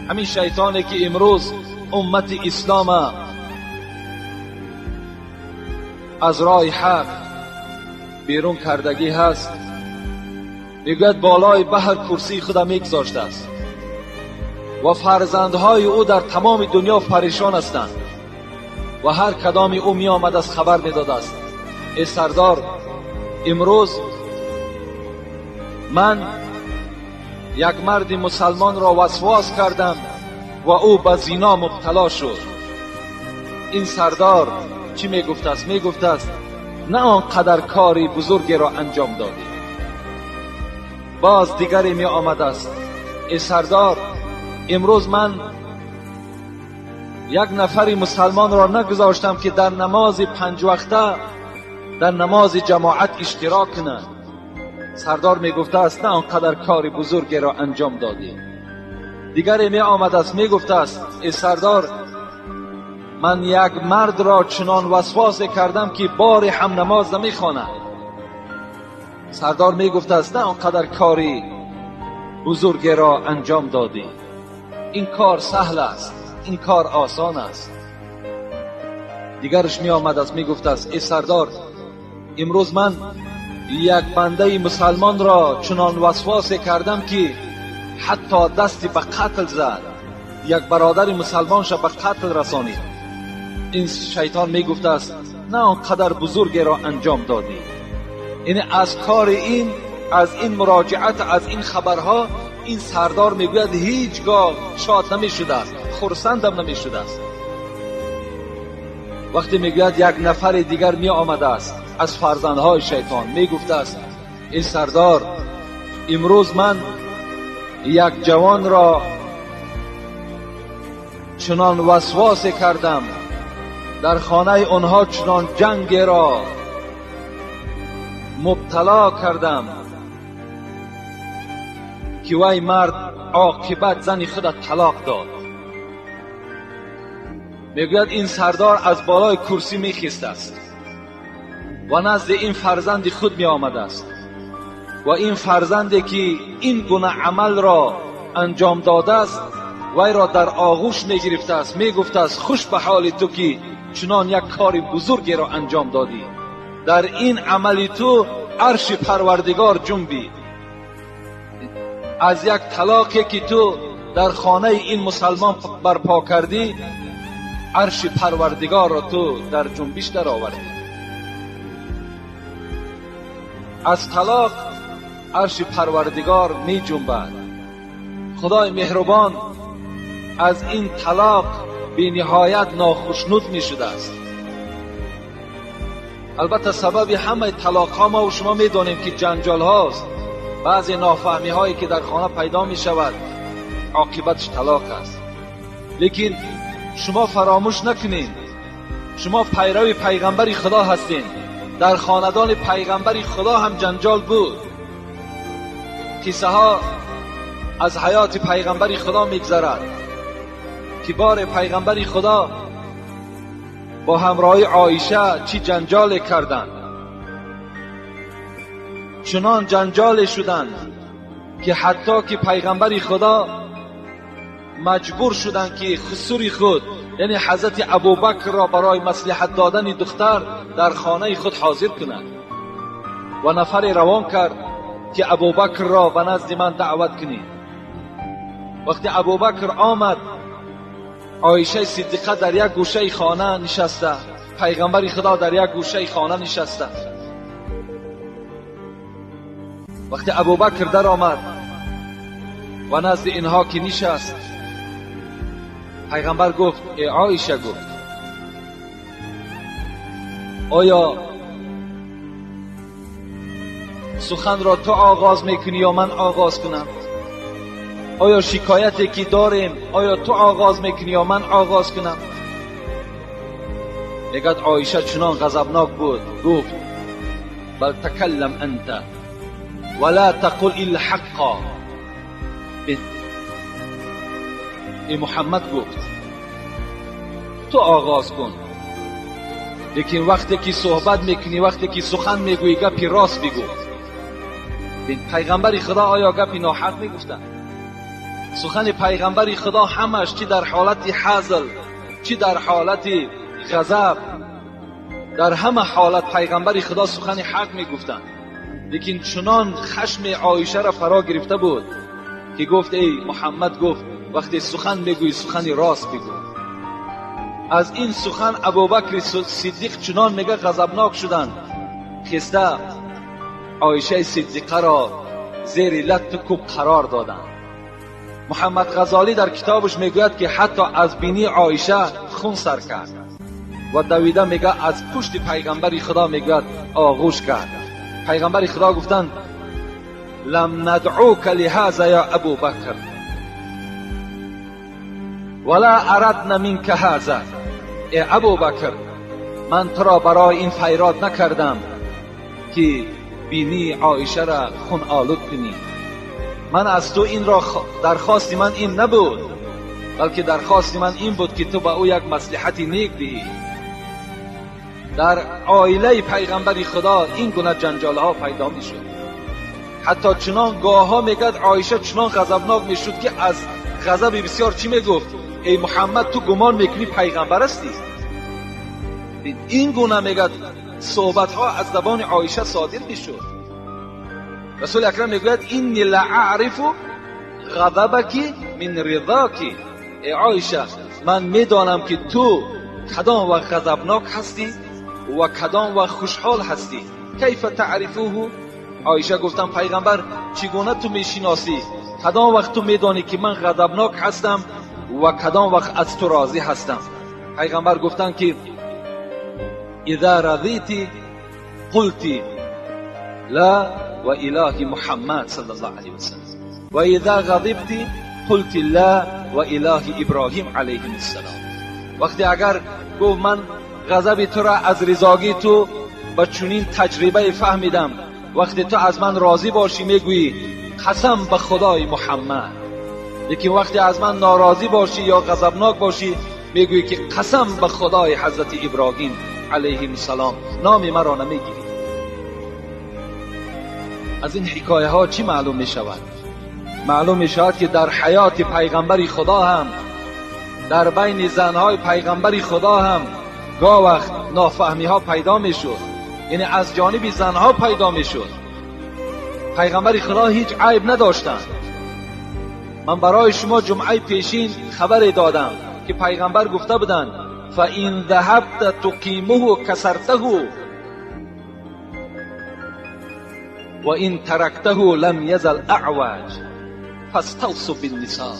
Ҳамин шайтоне ки имрӯз уммати ислома аз роҳи ҳақ берун кардагӣ ҳаст, мегӯяд болои баҳр курсии худа мегузоштааст ва фарзандҳои ӯ дар тамоми дунё парешон ҳастанд ва ҳар кадоми ӯ меомадааст, хабар медодааст: э сардор, имрӯз ман як марди мусалмонро васвос кардам ва ӯ ба зино мубтало шуд. Ин сардор чӣ мегуфтааст? Мегуфтааст: на он қадар кори бузургеро анҷом додӣ. Боз дигаре меомадааст: э сардор, имрӯз ман як нафари мусалмонро нагузоштам ки дар намози панҷвақта, дар намози ҷамоат иштирок кунад. Сардор мегуфтааст: на он қадар кори бузургеро анҷом додӣ. Дигаре меомадааст, мегуфтааст: э сардор, ман як мардро чунон васвосе кардам ки боре ҳам намоз намехонад. Сардор мегуфтааст: на он қадар кори бузургеро анҷом додӣ. Ин кор саҳл аст, ин кор осон аст. Дигараш меомадааст, мегуфтааст: э сардор, имрӯз ман як бандаи мусалмонро чунон васвосе кардам ки ҳатто дасти ба қатл зад, як бародари мусалмонша ба қатл расонид. Ин шайтон мегуфтааст: на он қадар бузургеро анҷом додӣ. Яъне аз кори ин, аз ин муроҷиат, аз ин хабарҳо ин сардор мегӯяд ҳеҷ гоҳ шод намешудааст, хурсандам намешудааст. Вақте мегӯяд як нафари дигар меомадааст аз фарзандҳои шайтон, мегуфтааст: ин сардор, имрӯз ман як ҷавонро чунон васвосе кардам, дар хонаи онҳо чунон ҷангеро мубтало кардам ки вай мард оқибат зани худа талоқ дод. Мегӯяд ин сардор аз болои курсӣ мехистааст ва назди ин фарзанди худ меомадааст ва ин фарзанде ки ин гуна амалро анҷом додааст, вайро дар оғӯш мегирифтааст, мегуфтааст: хуш ба ҳоли ту ки чунон як кори бузургеро анҷом додӣ, дар ин амали ту арши парвардигор ҷунбид. Аз як талоқе ки ту дар хонаи ин мусалмон барпо кардӣ, арши парвардигорро ту дар ҷунбиш даровардӣ. Аз талоқ арши парвардигор меҷунбад. Худои меҳрубон аз ин талоқ бениҳоят нохушнуд мешудааст. Албатта сабаби ҳамаи талоқҳо мо ва шумо медонем ки ҷанҷолҳост, баъзе нофаҳмиҳое ки дар хона пайдо мешавад, оқибатш талоқ аст. Лекин шумо фаромӯш накунед, шумо пайрави пайғамбари Худо ҳастед. Дар хонадони пайғамбари Худо ҳам ҷанҷол буд. Қиссаҳо аз ҳаёти пайғамбари Худо мегзарад ки бори пайғамбари Худо бо ҳамроҳи Оиша чӣ ҷанҷоле карданд. Чунон ҷанҷоле шуданд ки ҳатто ки пайғамбари Худо маҷбур шуданд ки хусури худ, яъне ҳазрати Абубакрро барои маслиҳат додани духтар дар хонаи худ ҳозир кунад. Ва нафаре равон кард ки Абубакрро ба назди ман даъват кунед. Вақте Абубакр омад, Оишаи Сиддиқа дар як гӯшаи хона нишаста, пайғамбари Худо дар як гӯшаи хона нишаста. Вақте Абубакр даромад ва назди инҳо ки нишаст, пайғамбар гуфт: э Оиша, гуфт, оё суханро ту оғоз мекунӣ ё ман оғоз кунам? Оё шикояте ки дорем, оё ту оғоз мекунӣ ё ман оғоз кунам? Мегӯяд Оиша чунон ғазабнок буд, гуфт: бал такаллам анта ва ла тақул илла ҳаққа. Э Муҳаммад, гуфт, ту оғоз кун, лекин вақте ки суҳбат мекунӣ, вақте ки сухан мегӯӣ, гапи рост бигӯ. Пайғамбари Худо оё гапи ноҳақ мегуфтанд? Сухани пайғамбари Худо ҳамаш чӣ дар ҳолати ҳазл, чӣ дар ҳолати ғазаб, дар ҳама ҳолат пайғамбари Худо сухани ҳақ мегуфтанд. Лекин чунон хашми Оишаро фаро гирифта буд ки гуфт: эй Муҳаммад, гуфт вақте сухан мегӯӣ сухани рост бигӯ. Аз ин сухан Абубакри Сиддиқ чунон мега ғазабнок шуданд, хеста Оишаи Сиддиқаро зери латту кӯб қарор доданд. Муҳаммад Ғазолӣ дар китобаш мегӯяд ки ҳатто аз бинии Оиша хун сар кард ва давида мега аз пушти пайғамбари Худо мегӯяд оғӯш кард. Пайғамбари Худо гуфтанд: лам надъука лиҳаза я Абу Бакр вала арадна минка ҳаза. Э Абу Бакр, ман туро барои ин файрод накардам ки бинии Оишаро хун олуд кунӣ. Ман аз ту инро дархости ман ин набуд, балки дархости ман ин буд ки ту ба ӯ як маслиҳати нек диҳӣ. Дар оилаи пайғамбари Худо ин гуна ҷанҷолҳо пайдо мешуд. Ҳатто чунон гоҳҳо мегӯяд Оиша чунон ғазабнок мешуд ки аз ғазаби бисёр чӣ мегуфт? Эй Муҳаммад, ту гумон мекунӣ пайғамбар ҳастӣ? Ин гуна мегӯяд суҳбатҳо аз забони Оиша содир мешуд. Расули Акрам мегӯяд: инни ла аърифу ғазабаки мин ризоки. Эй Оиша, ман медонам ки ту кадом вақт ғазабнок ҳастӣ ва кадом вақт хушҳол ҳастӣ. Кайфа таърифуҳу? Оиша гуфтам: пайғамбар, чӣ гуна ту мешиносӣ? Кадом вақт ту медонӣ ки ман ғазабнок ҳастам ва кадом вақт аз ту розӣ ҳастам? Пайғамбар гуфтанд ки иза разити қулти ла ва илоҳи Муҳаммад саллаллоҳу алайҳи васаллам ва иза ғазибти қулти ла ва илоҳи Иброҳим алайҳиссалом. Вақте агар гуфт ман ғазаби туро аз ризогии ту ба чунин таҷрибае фаҳмидам, вақте ту аз ман розӣ бошӣ мегӯӣ қасам ба Худои Муҳаммад, лекин вақте аз ман норозӣ бошӣ ё ғазабнок бошӣ мегӯӣ ки қасам ба Худои ҳазрати Иброҳим алайҳиссалом, номи маро намегирӣ. Аз ин ҳикояҳо чӣ маълум мешавад? Маълум мешавад ки дар ҳаёти пайғамбари Худо ҳам, дар байни занҳои пайғамбари Худо ҳам гоҳ вақт нофаҳмиҳо пайдо мешуд, яъне аз ҷониби занҳо пайдо мешуд. Пайғамбари Худо ҳеҷ айб надоштанд. Ман барои шумо ҷумъаи пешин хабаре додам ки пайғамбар гуфта буданд: фаин заҳабта туқимуҳу касартаҳу ва ин тарактаҳу лам язал аъваҷ фаставсу биннисо.